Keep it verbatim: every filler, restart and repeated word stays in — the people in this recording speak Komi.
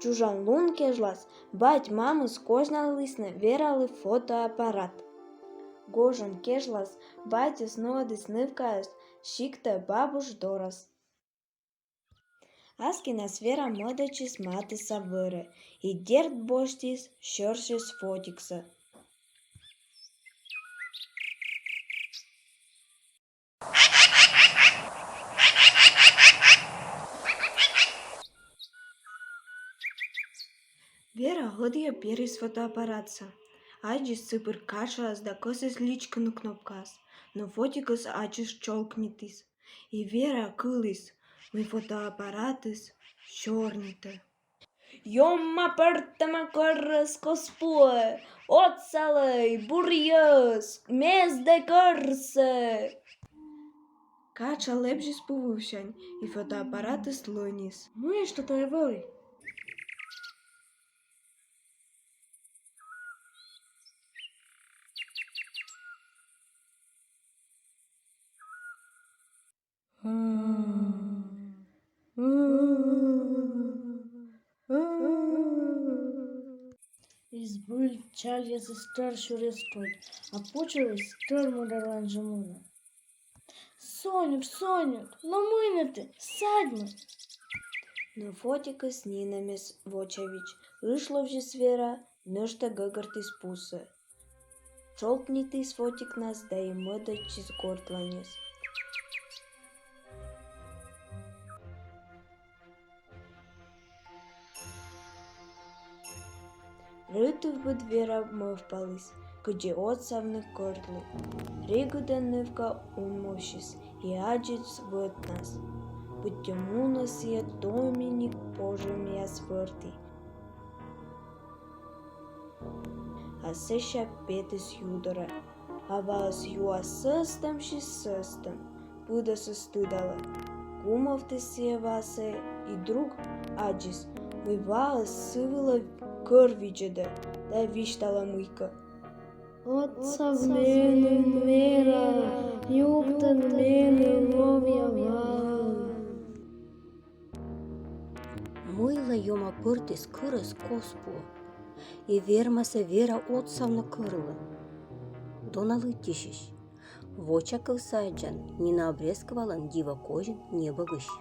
Чужан лун кежлас бать-мамыс козьналісны Вералы фотоаппарат. Гожӧм кежлас батьыс нуӧдіс нывкаӧс сиктӧ бабуш дорас. Аскинас Вера мӧдӧдчис матысса вӧрӧ и дерт босьтіс сьӧрсьыс фотиксӧ. Вера ӧдйӧ перис фотоаппаратсӧ, аддзис сы пыр катшаӧс да кӧсйис личкыны кнопкаас, но фотикыс ачыс чолкнитіс, и Вера кыліс, мый фотоаппаратыс сёрнитӧ. Ёма пӧртӧма кӧрыс кос пуӧ, отсалӧй, бур йӧз, мездӧй кӧрсӧ! Катша лэбзис пу вывсянь, и фотоаппаратыс лӧнис. Мый эшшӧ тайӧ вӧлі? Збыль чальӧ сестӧр сюрес кодь, а пу чурысь тӧр мӧдарлань жӧ мунӧ. Соньыд, Соньыд, но мый нӧ тэ, садьмы! Но фотикыс нинӧм эз вочавидз, ышловзис Вера, нӧшта гӧгӧртіс пусӧ. Чолкнитіс фотикнас да и мӧдӧдчис гортланьыс. Рытывбыд Вера мӧвпаліс, кыдзи отсавны кӧртлы. Регыдӧн нывка унмовсис и аддзис вӧтнас, быттьӧ мунӧ сійӧ Доминик пожӧмъяс вӧрті. А сэсся петіс ю дорӧ. А ваыс юас сӧстӧмсис сӧстӧм, пыдӧсыс тыдалӧ. Гумовтіс сійӧ васӧ и друг аддзис, мый ваыс сы вылӧ кӧр видзӧдӧ да висьталӧ мыйкӧ. Отсав меным, Вера, юктан меным, ловъя ваӧ. Мыйла Ёма пӧртыс кӧрыс кос пуӧ, и вермас-ӧ Вера отсавны кӧрлы? Дона лыддьысьысь. Вочакывсӧ аддзан Нина Обрезковалӧн «Дива козин небӧгысь».